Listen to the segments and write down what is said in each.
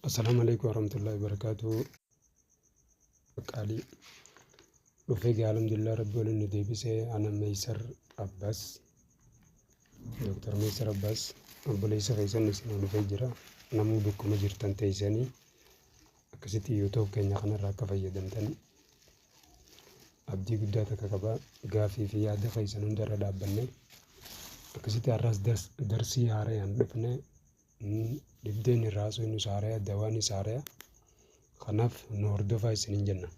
Assalaamu alaikum warahmatullahi wabarakatuh. Qaalii dhufee gaa, alhamdulillah, rabbi waliin nu deebisee. Ana Meeysar Abbas, Dr. Meeysar Abbas, obboleessa keessan isin dhufee jira. Namuu bakkuma jirtan teessanii akkasitti YouTube keenya kanarraa akka fayyadamtan abdii guddaa takka qaba. Gaafii fi yaada keessan hundarra dhaabbanne akkasitti har'as darsii haarayaan dhufne. Dhibdeen irraa haasofnus haaraya, dawaanis haaraya. Kanaaf nu hordofaa isiniin jenna.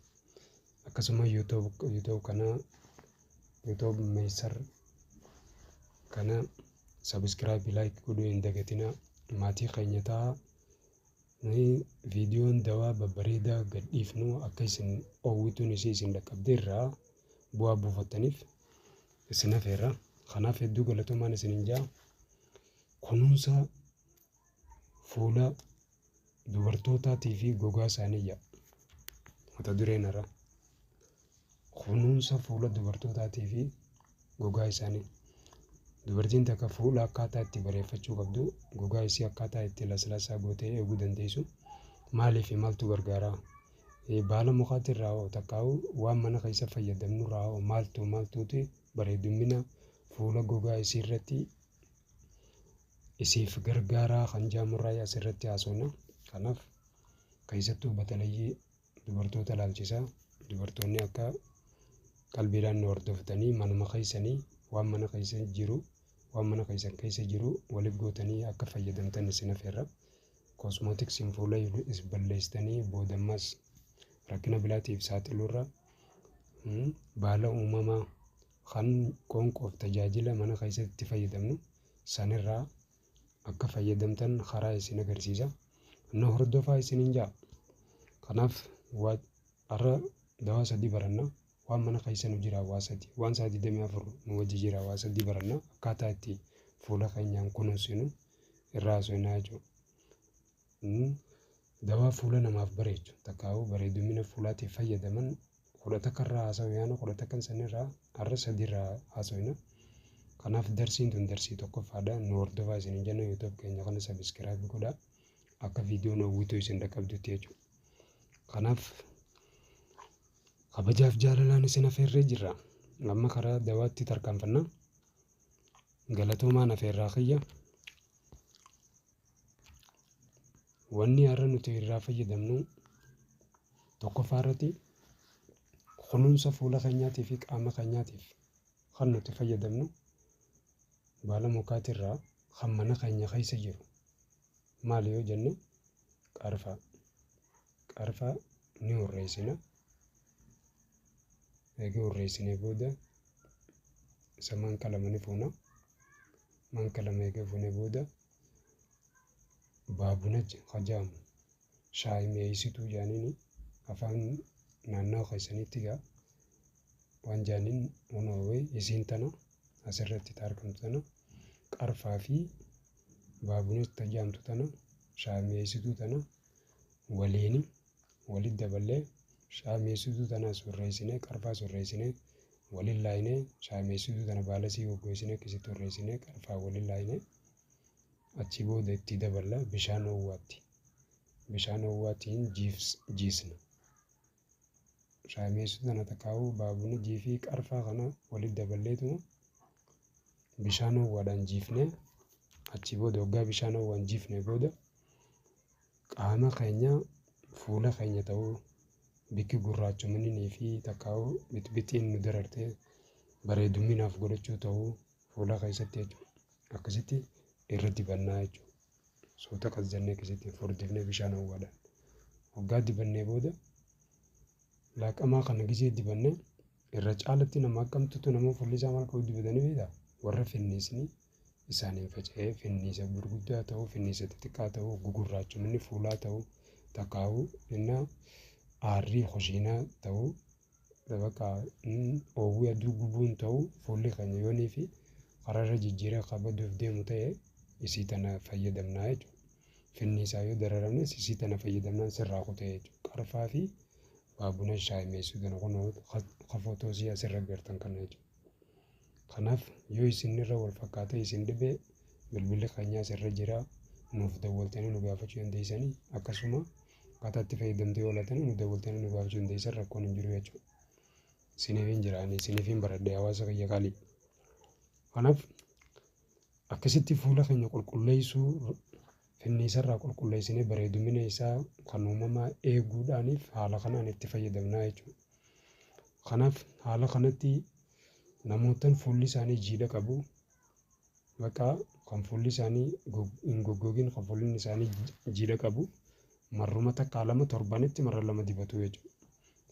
Akkasuma YouTube kana, YouTube Meeysar kana subscribe, like godhuu hin dagatinaa. Maatii keenya ta'aa. Viidiyoon dawaa babbareedaa gad dhiifnu akka isin oowwituun isii isin dhaqqabdee irraa bu'aa buufattaniif isin hafeerra. Kanaaf hedduu galatoomaan isiniin jaa. Kunuunsa fuula dubartootaatii fi gogaa isaanii jedha mata dureen irra. Kunuunsa fuula dubartootaatii fi gogaa isaanii. Dubartiin takka fuula akkaataa itti bareeffachuu qabdu, gogaa isii akkaataa itti laslaasaa gootee eeguu dandeessu maalii fi maaltu gargaara? Baala mukaati irraa hoo, takkaa'u waan mana keessa fayyadamnu irraa hoo, maaltu maaltuuti bareedummina fuula gogaa isii irratti isiif gargaaraa kan jaamurraa asirratti haasofna. Kanaaf keessattuu batalayyii dubartoota ilaalchisaa. Dubartoonni akka qalbiidhaan nu hordoftanii manuma keessanii waan mana keessa jiru, waan mana keessan keessa jiru waliif gootanii akka fayyadamtan isin afeerra. Cosmetics iin fuula is balleessitanii boodammas rakkina biraatiif saaxiluurra baala uumamaa kan qoonqoof tajaajila mana keessatti itti fayyadamnu sanirraa akka fayyadamtan karaa isin agarsiisa. Nu hordofaa isiniin jaa. Kanaaf har'a dawaa sadii baranna. Waan mana keessa nu jira waa sadi. Waan sa'a 24 nu wajji jira waa sadii baranna. Akkaataa itti fuula keenyaan kunuunsinu irraa haasofnaa jechuudha. Dawaa fuula namaaf bareechu, takkaa'u bareedumina fuulaatiif fayyadaman 11 irraa haasa'u yaana. 11 sanirraa har'a sadiirraa haasofna. Kanaaf darsiin tun darsii tokkoffaadha. Nu hordofaa isiniin jenna. YouTube keenya kana subscribe godhaa, akka viidiyoon hawwituu isin dhaqqabdutti jechuudha. Kanaaf kabajaaf jaalalaan isin afeerree jirra. Amma karaa dawaatti tarkaanfanna. Galatoomaan afeerraa kiyya. Wanni har'a nuti irraa fayyadamnu tokkoffaa irratti kunuunsa fuula keenyaatii fi qaama keenyaatiif kan nuti fayyadamnu baala mukaatirraa kan mana keenya keessa jiru maali yoo jenne, qarfaa. Qarfaa ni hurreessina. Eegee hurreessinee booda isa maanka 2 ni fuuna. Maanka 2 eegee fuunee booda baabunaj hajaamu, shaayii mi'eessituu jaaniini afaan naannawa keessanitti gaa waan jaaniin, kunoo isiin tana asirratti argamtu tana, qarfaa fi baabunaj tajaamtu tana, shaayii mi'eessituu tana waliin walitti daballee, shaayii mi'eessituu tana hurreessinee, qarfaa hurreessinee waliin laayinee, shaayii mi'eessituu tana baalasii goggoisinee akkasitti hurreessinee qarfaa waliin laayinee, achii booda itti daballa bishaan ho'aatti. Bishaan ho'aatiin jiisna. Shaayii mi'eessituu tana takkaa'uu baabunajii fi qarfaa kana walitti daballeetuma bishaan ho'aadhaan jiifnee, achii booda hoggaa bishaan ho'aan jiifne booda qaama keenya, fuula keenya ta'uu bikki gurraachominii fi takkaa'uu bixbixiin nu darartee bareeduminaaf godhachuu ta'uu fuula keessatti jechuudha. Akkasitti irra dibannaa jechuudha. Suuta qas jennee akkasitti furdifnee bishaan ho'aadhaan. Hoggaa dibannee booda laaqamaa kana gisee dibannee irra caalatti nama akkamtutu nama fuulli isaa maal qabu dibatanii beektaa? Warra finniisni isaaniin faca'ee, finniisa gurguddaa ta'uu, finniisa xixiqqaa ta'uu, gugurraachominni fuulaa ta'uu, takkaa'uu inna aarrii kushiinaa ta'uu, bakka oowwii aduu gubuun ta'uu, fuulli keenya yoonii fi karaarra jijjiiree akka baduuf deemu ta'e isii tana fayyadamnaa jechuudha. Finniisaa yoo dararamnes isii tana fayyadamnaan sirraa kutee jechuudha. Qarfaa fi baabuna shaayii mi'eessituu tana kunoo kafootoo asirra gartan kana jechuudha. Kanaaf yoo isin irra wal fakkaatee isin dhibee, bilbilli keenyaa asirra jira. Nuuf dawwaltanii nu gaafachuu dandeessanii, akkasuma akkaataa itti fayyadamtee oolatan nu dawwaltanii nu gaafachuu dandeessan, rakkoon hin jiru jechuudha. Isiniif jira, ani isiniif baradhee, hawaasa kiyya qaalii. Kanaaf akkasitti fuula keenya qulqulleessuu, finniisarraa qulqulleessinee bareedumina isaa kan uumamaa eeguudhaaniif haala kanaan itti fayyadamnaa jechuudha. Kanaaf haala kanatti namootaan fuulli isaanii jiidha qabu, bakka kan fuulli isaanii hin goggogin, kan fuulli isaanii jiidha qabu, marruma takkaa lama torbanitti marra lama dibatu jechuudha.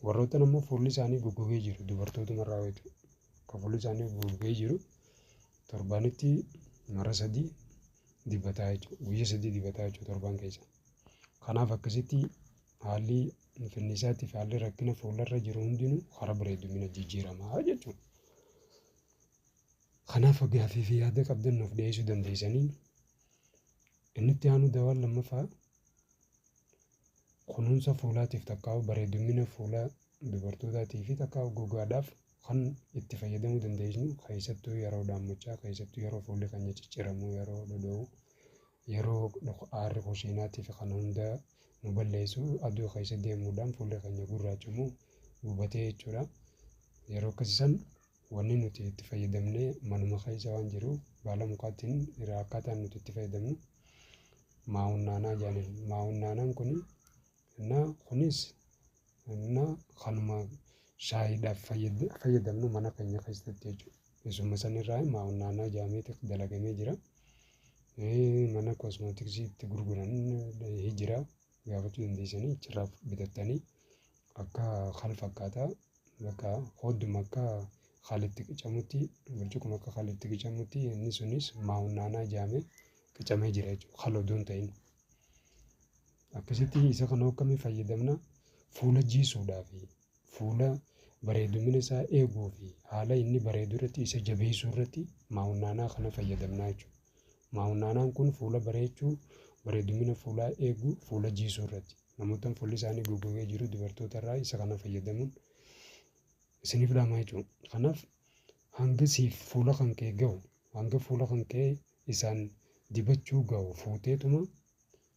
Warroota ammoo fuulli isaanii goggogee jiru, dubartootumarraa jechuudha. Kan fuulli isaanii goggogee jiru torbanitti marra sadii dibataa jechuudha. Guyyaa 3 dibataa jechuudha torban keessa. Kanaaf akkasitti haalli finniisaatii fi haalli rakkina fuularra jiru hundinuu karaa bareedumina jijjiiramaa jechuudha. Kanaaf gaaffii fi yaada qabdan nuuf dhiyeessuu dandeessanii. Inni itti aanu dawaan lammaffaa kunuunsa fuulaatiif takkaa'u bareedumina fuula dubartootaatii fi takkaa'u gogaadhaaf kan itti fayyadamuu dandeenyu, keessattuu yeroo dhaammachaa, keessattuu yeroo fuulli keenya cicciramu, yeroo dhodhoo'u, yeroo aarri kushiinaatii fi kana hunda nu balleessu, aduu keessa deemuudhaan fuulli keenya gurraachamu gubatee jechuudha. Yeroo akkasiisan wanni nuti itti fayyadamnee manuma keessa waan jiru baala mukaatiin irraa akkaataan nuti itti fayyadamnu maa'unnaanaa jedhaniin. Maa'unnaanaan kuni kunis kanuma shaayiidhaaf fayyadamnu mana keenya keessatti jechuudha. Isuma sanirraa maa'unnaanaa jedhamee dalagamee jira. Mana kosmootiksii itti gurguran jira. Gaafachuu dandeessanii achirraa bitattanii akka kal fakkaataa, bakka hodduma akka kalitti qicamutti, burcuqquma akka kalitti qicamutti, inni sunis maa'unnaanaa jedhamee qicamee jira jechuudha. Kal odoo hin ta'in. Akkasitti isa kana akkamii fayyadamna? Fuula jiisuudhaaf, fuula bareedumina isaa eeguu fi haala inni bareedu irratti isa jabeessuu irratti maa'unnaanaa kana fayyadamna jechuudha. Maa'unnaanaan kun fuula bareechuu, bareedumina fuulaa eeguu, fuula jiisuu irratti. Namoota fuulli isaanii goggogee jiru dubartoota irraa isa kana fayyadamuun isiniif dhama jechuudha. Kanaaf hanga siif fuula kan kee gahu, hanga fuula kan kee isaan dibachuu gahu fuuteetuma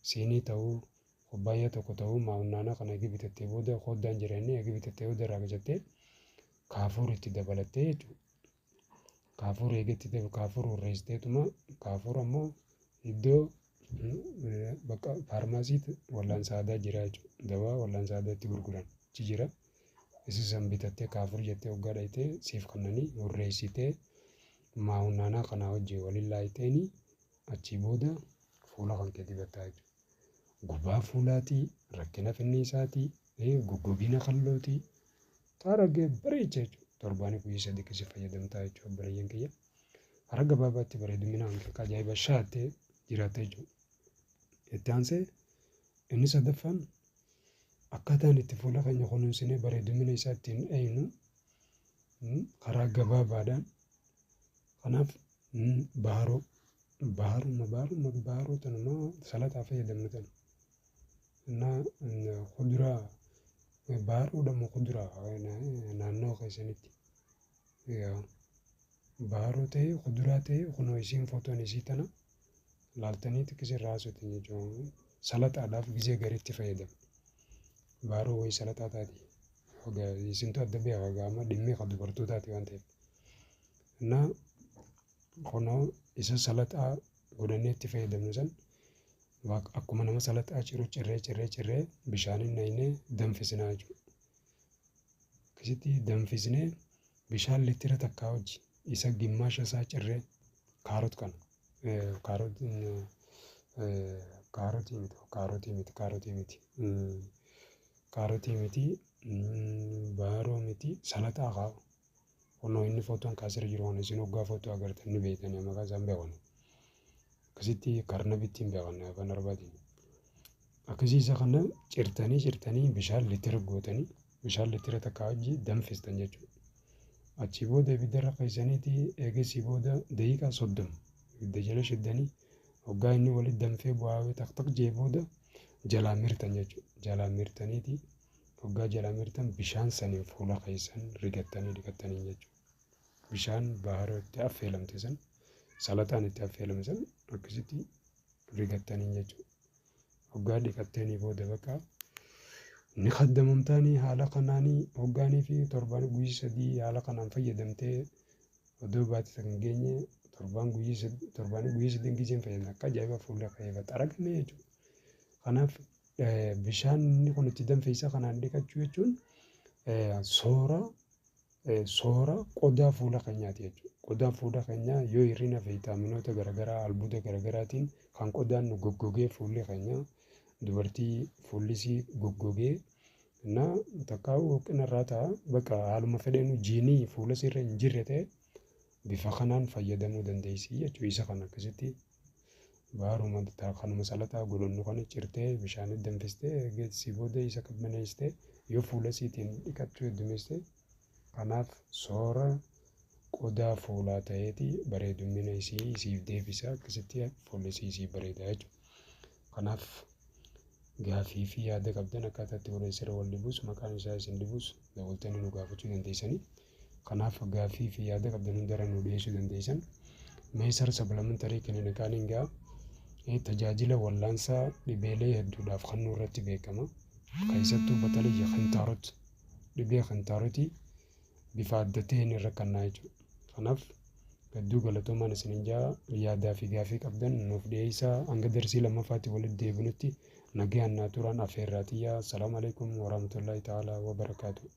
siinii ta'uu, kubbaayyaa tokko ta'uu, maa'unnaanaa kana eegi bitattee booda, hoddaan jiranii eegi bitattee booda irraa qacattee kaafuur itti dabalattee jechuudha. Kaafuur eegi itti kaafuur hurreessiteetuma, kaafuur ammoo iddoo bakka faarmaasiitti wallaansa aadaa jira jechuudha. Dawaa wallaansa aadaa itti gurguran achi jira. Isa san bitattee kaafuur jettee hoggaa dhayitee siif kennanii hurreessitee maa'unnaanaa kanaa wajjin waliin laayiteeni achii booda fuula kan kee dibattaa jechuudha. Gubaa fuulaatii, rakkina finniisaatii, goggogina kallootii taaragee bareecha jechuudha. Torbaanii guyyaa 3 keessa fayyadamtaa jechuudha, obboleeyyan kiyya. Karaa gabaabaatti bareedumina hanqaqa ajaa'iba shaattee jiraatta jechuudha. Itti aansee inni sadaffaan akkaataan itti fuula keenya kunuunsinee bareedumina isaa ittiin eegnu karaa gabaabaadhaan. Kanaaf baaroo, baaruma baaruma baaroo tanumaa salaxaa fayyadamnu tana. Kuduraa baaroodha moo kuduraa naannoo keessanitti? Baaroo ta'ee kuduraa ta'ee, kunoo isiin footoon isii tana laaltanii xiqqisee irraa haasoftan jechuudha. Salaxaadhaaf gizee gariitti fayyadamu. Baaroo wayii salaxaa taati. Isintu adda beeka gaama dhimmi kan dubartootaati waan ta'eef. Innaa kunoo isa salaxaa godhannee itti fayyadamnu san akkuma nama salaxaa ciru cirree cirree cirree bishaaniin naynee danfisinaa jechuudha. Akkasitti danfisnee bishaan litira takkaa wajji isa gimmaasha isaa cirree kaarot kana kaarotii miti, kaarotii miti, kaarotii miti, kaarotii miti, baaroo miti, salaxaa haa, kunoo inni footoon kaasirra jiru kana isin hoggaa footoo agartan ni beektanii, maqaa isaan beekan. Akkasitti karnabitti hin beekan afaan Arbaatiin. Akkasii isa kana cirtanii cirtanii bishaan litira gootanii bishaan litira takkaa wajji danfistan jechuudha. Achii booda ibiddarra keessaniiti eegasii booda daqiiqaa 30 ibidda jala shiddanii hoggaa inni walitti danfee bu'aa taq taq jee booda jalaa mirtan jechuudha. Jalaa mirtaniiti hoggaa jalaa mirtan bishaan saniin fuula keessan rigattanii dhiqattanii jechuudha. Bishaan baharoo itti affeelamte san, salaxaan itti affeelame san akkasitti Rigattaniin jechuudha. Hoggaa dhiqatteenii booda bakka ni kaddamamtaanii haala kanaanii hoggaanii fi torbaan guyyaa 3 haala kanaan fayyadamtee odoo baate kan geenye torbaan guyyaa torbaan guyyaa 3 giseen fayyadamte akka ajaa'iba fuula kee xaragame jechuudha. Kanaaf bishaan inni kun itti danfeessa kanaan dhiqachuu jechuun soora soora qodaa fuula keenyaati jechuudha. Qodaan fuula keenyaa yoo hir'ina viitaaminoota garaagaraa, albuuda garaagaraatiin kan qodaan nu goggogee, fuulli keenya dubartii fuullisii goggogee na takkaa'u hoqqina irraa ta'a, bakka haaluma fedheenu jiinii fuula sirra hin jirre ta'e bifa kanaan fayyadamuu dandeessi jechuudha. Isa kana akkasitti baaruma kanuma salaxaa godhannu kana cirtee bishaanitti danfistee eegesii booda isa qabbaneessitee yoo fuula isiitiin dhiqachuu heddumeessite, kanaaf soora qodaa fuulaa ta'eeti bareedumina isii isiif deebisa, akkasitti fuulli isii isiif bareeda jechuudha. Kanaaf gaafii fi yaada qabdan, akkaataa itti godhan wal dhibus, maqaan isaa isin dhibus, dawwaltanii nu gaafachuu dandeessanii. Kanaaf gaafii fi yaada qabdan hundarra nu dhiyeessuu dandeessan. Meesar Supplementary Clinicaaliin gaa tajaajila wallaansaa dhibeelee hedduudhaaf kennuu irratti beekama. Keessattuu bataliyya kintaarot, dhibee kintaarotii bifa adda ta'een irra kannaa jechuudha. Kanaaf hedduu galatoomaan isinin jaa, yaadaa fi gaafii qabdan nuuf dhiyeessaa. Hanga darsii lammaffaatti walitti deebinutti nagayaan naa turaan afeerraa xiyyaa. Salaamu alaikum warahmatullahi ta'ala wabarakaatu.